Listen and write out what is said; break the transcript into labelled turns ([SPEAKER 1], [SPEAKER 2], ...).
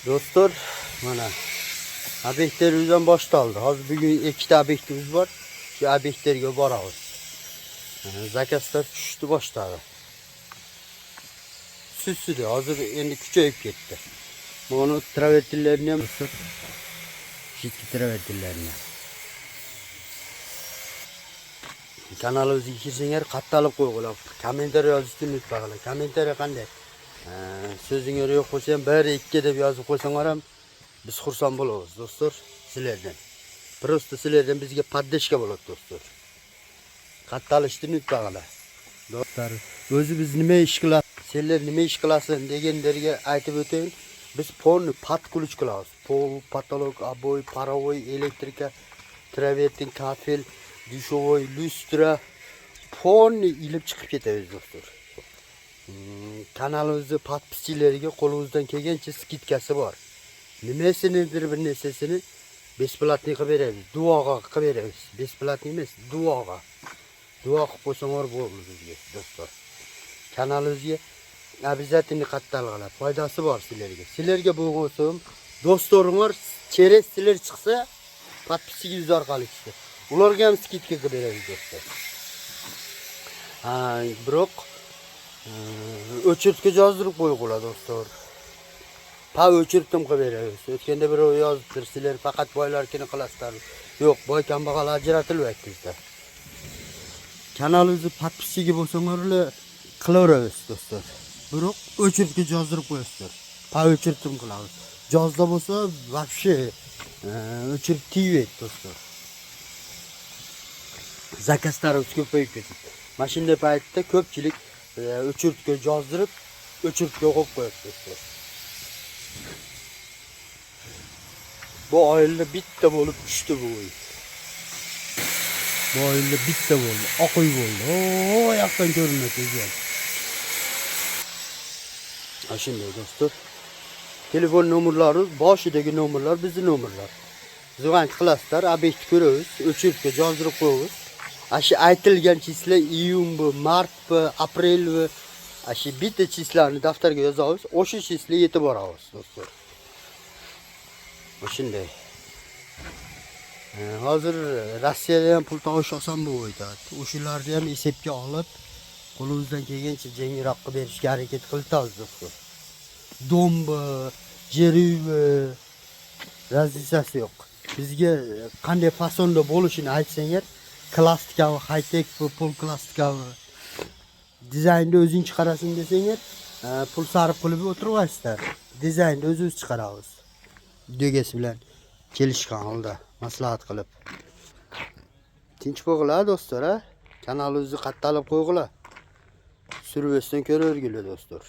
[SPEAKER 1] Do'stlar, mana obyektlarimizdan boshlandı. Hozir bugun ikkita obyektimiz bor. Shu obyektlarga boramiz. Zakazlar tushdi boshladi. Süsüdü. Hozir endi kuchayib ketdi. Buni travertinlarni ham do'stlar, жидкий travertinlarni. Kanalimizga kirsanglar qattalib qo'yg'ila. Kommentariy yozishni unutmanglar. Kommentariy qanday? So'zinglar yo'q bo'lsa ham 1 2 deb yozib qo'ysanglar ham biz xursand bo'lamiz do'stlar sizlardan. Просто sizlardan bizga поддержка bo'ladi do'stlar. Qattalishni unutmanglar. Do'stlar, o'zi biz nima ish qilamiz, senlar nima ish qilasan deganlarga aytib o'tayin. Biz polni под ключ qilamiz. Pol, потолок, обой, паровой, электрика, travertin, kafel, душевой, lyustra polni ilib chiqib ketamiz do'stlar. Kanalimizni подписчиlariga qo'limizdan kelgancha скидка si bor. Nimasinidir bir narsasini бесплатный qilib beramiz. Duoga qilib beramiz. Бесплатный emas, duoga. Duo qilib qo'ysanglar bo'ldi bizga do'stlar. Kanalimizga обязательно qattalg'alar. Foydasi bor sizlarga. Sizlarga bo'lsin, do'stlaringlar через sizlar chiqsa, подписчик ingiz orqali chiqsa. Ularga ham скидка qilib beramiz do'stlar. Ha, biroq очередь ga yozdirib qo'yg'ula do'stlar. Pa o'chirdim qilib beramiz. O'tganda birov yozibdir, sizlar faqat boylarkini qilasizlar. Yo'q, boy kambag'al ajratilmaydi bizda. Kanalimizni подписчик i bo'lsanglar qilaveramiz do'stlar. Biroq очередь ga yozdirib qo'yasizlar. Pa o'chirdim qilamiz. Yozda bo'lsa вообще o'chirib tegmaydi do'stlar. Zakazlarimiz ko'payib ketdi. Mana shunday paytda ko'pchilik очередь ga yozdirib, очередь ga qo'yib qo'yadi do'stlar. Bu oila bitta bo'lib tushdi bu uy. Bu oila bitta bo'ldi, oq uy bo'ldi. O, yoqdan ko'rinadi o'zi ham. Ha, shunday do'stlar. Telefon nomerlarimiz, boshidagi nomerlar bizni nomerlar. Звонить qilasizlar, obyektni ko'ramiz, очередь ga yozdirib qo'yamiz. Shu aytilgan числа iyunmi, martmi, aprelmi, shu bitta числа ni daftarga yozamiz, o'sha числа yetib boramiz do'stlar. Shunday. Hozir Rossiyada ham pul topish oson bo'lib o'tadi. O'shalarni ham hisobga olib, qo'limizdan kelgancha yengilroq qilib berishga harakat qilamiz do'stlar. Дом bi, yer uymi, разница si yo'q. Bizga qanday fasonda bo'lishini aytsanglar, klassikavi, high-tech, pul klassikavi dizaynni o'zing chiqarasan desanglar, pul sarf qilib o'tirib. Dizaynni o'zimiz chiqaramiz. Degasi bilan kelishgan holda maslahat qilib. Tinch bo'lg'ila do'stlar, a? Kanalimizni qattalib qo'yg'ila. Survesdan ko'ravergila do'stlar.